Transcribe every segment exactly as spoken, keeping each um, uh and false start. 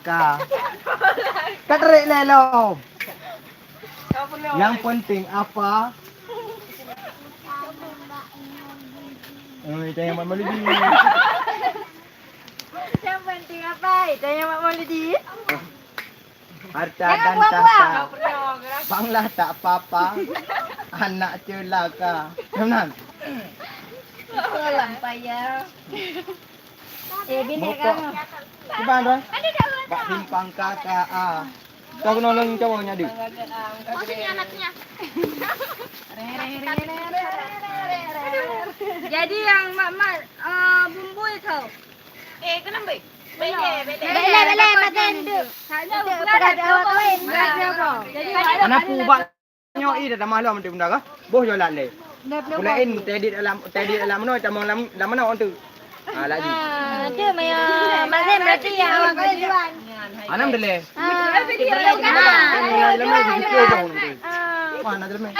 Ka. Ka tarék lé lom. Yang penting apa? Eh, tanya Mak Maulidi. Yang penting apa? Tanya Mak Maulidi. Harta dan tahta. Banglah tak apa-apa. Anak celaka. Benar? Salam payah. Eh, bini kamu. Kiban, Ron? Bak simpang K K A. Kau kena lôn cawa nyan, Dik. Oh, sini anaknya. Jadi yang mak-mak, eh, bumbui kau. Eh, kenapa? Bele, bele. Bele, bele, makan tu. Untuk pekat awak kawin. Jadi, anak pubak. Nyoe ih dah tamah lom tu benda kah? Boh jualan lé. Pulain tadi dalam, tadi dalam mana, tamong lam, lam mana orang tu? Ha, lagi. Ah, tu maya makan berarti ya awak kawin duluan. Anam deh lé. Ah. Mana dalam ni? Mana dalam ni? Mana dalam ni?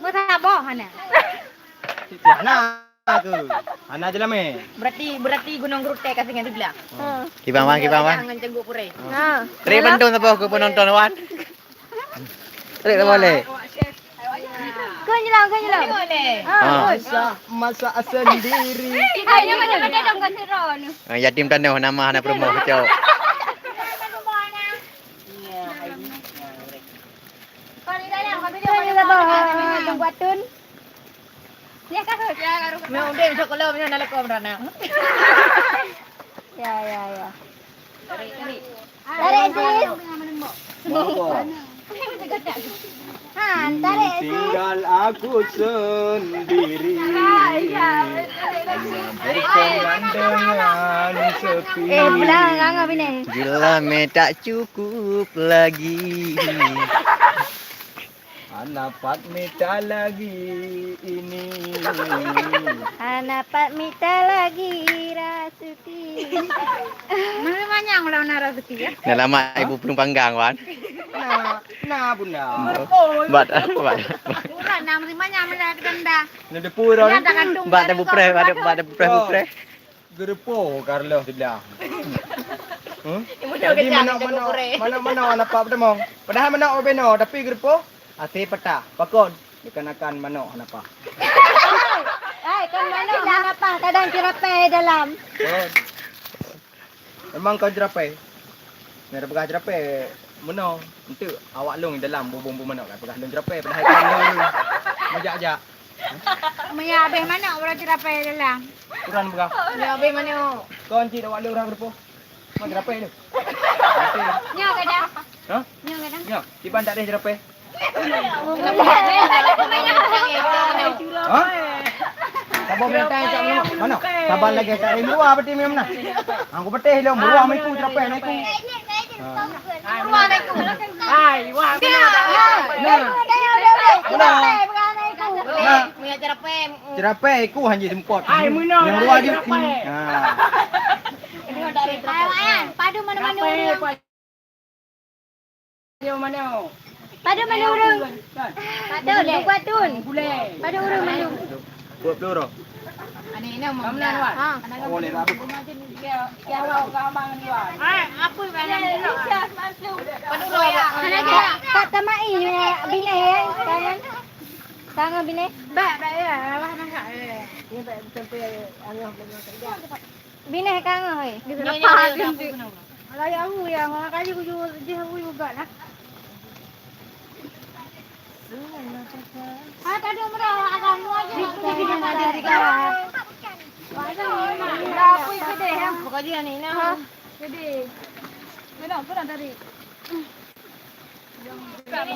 Masa boh hana. Mana ke? Hana dalam ni. Berarti, berarti Gunung Gerutek kasih dengan sebelah. Kibang wan, kibang wan. Dengan cengguh puré. Ha. Trek bantu siapa ke penonton wan? Trek dah boleh. Kau nyelam, kau nyelam. Ah. Masak, masak sendiri. Ah, yatim tanoh nama hana promo kacau. Kau nyelam, kau nyelam. Tunggu atun. Ya, Kak. Mau deh, besok kalau punya nak lekor beranak. Ya, ya, ya. Tarik, sis. Han, tarik, sis. Tinggal aku sendiri. Berteman dengan sepi. Eh, belah, nganga bini. Bila me tak cukup lagi. Hana pat mita lagi ini. Hana pat mita lagi raseuki. Mana manyang ulah na raseuki, ya? Dah lama ibu penumpang gang, wan. Nah, nah, bunda. Bat, bat. Urat na meurima nyang meunan ganda. Nah, depu dah. Bat depu preh, bat depu preh, bu preh. Geureupo Carlos siblah. Hmm? Jadi manok-manok, manok-manok hana pat peutamong. Padahai manok bubena, tapi geureupo até patah. Pakon? Dikarenakan manok hana pat. Hai, kan manok hana pat, kadang ceurapée dalam. Oh. Memang kon ceurapée. Nyang peugah ceurapée meunoe, enteuk awak lôn dalam bubông-bubông manok ka peugah lôn ceurapée, padahai kon lôn meujak-jak. Meunyo habéh manok baru ceurapée dalam. Kurang peugah. Meunyo habéh manok. Kon cit awak lôn urang geureupoh. Mau ceurapée tu. Nyoe kadang. Hah? Nyoe kadang. Nyoe, kiban tak ada ceurapée. Hah? Sabar minta cak mana? Mana? Sabar lagi cak dari luar berarti memang nah. Aku betul lom, beruah maiku ceurapée naiku. Hai, wah. Nah. Nah. Ceurapée iku hana sempot. Hai, meunoe. Yang luar dia. Ha. Padu mana-mana ureueng. Padu mana ureueng. Padu, dua puluh tun. Padu ureueng mana? Dua puluh roh. Ani ini mau. Ha. Oh, ni rabu. Hai, apa yang nak? Padu roh ya. Hana ke? Tak tamai ya bini ya, sayang. Tangan bini. Baik, baik ya. Awak nak. Ni baik sampai angah. Bini kang oi. Dia apa dia tu? Alah ya aku ya, orang kali aku juga, dia aku juga lah. Ah, tadi murah akan mu aja. Ni pun dia ada di kawan. Dah apa itu deh ya? Pokoknya ni nah. Jadi. Mana pun dari.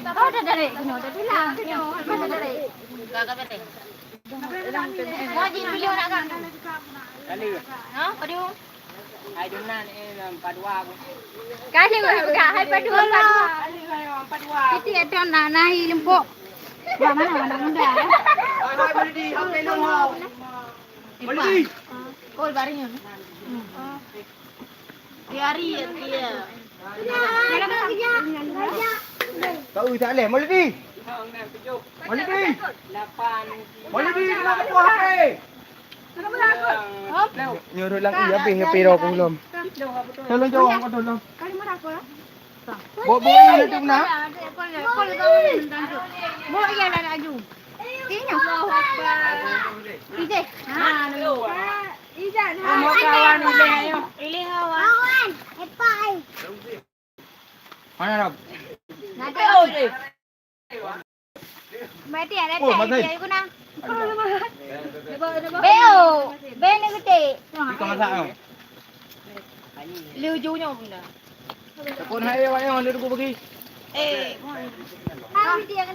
Oh, dah dari. Kena dah bilang. Mana dari? Kau kata deh. Ngaji dulu nak kan? Kali. Ha, padu. Hai duna ni, eh, empat dua. Kali gua buka, hai padu empat dua. Kali empat dua. Kita ada nak nahi lempuk. Wah, mana anak muda? Hai, hai, boleh di, apa lu mau? Boleh di. Kol barunya. Di hari ya dia. Kau tak leh, Maulidi. Maulidi. Maulidi, kenapa kau H P? Nyuruh lang iya habis H P dah aku belum. Tolong jawab, tolong. Kali mana aku lah? Bawa, bawa yang ada guna. Bawa yang ada aju. Ini. Allahu Akbar. Ijeh. Ha, Ijeh. Kawan, Ijeh, ayo. Pilih kawan. Kawan. Epai. Mana, Rob? Nanti. Berarti ada. Oh, cak matai. Dia guna. Beo, beo ni gede. Iko masak, oh. Leujunya guna. Takut hai awak yang leujuh pergi. Eh, ah, dia kena.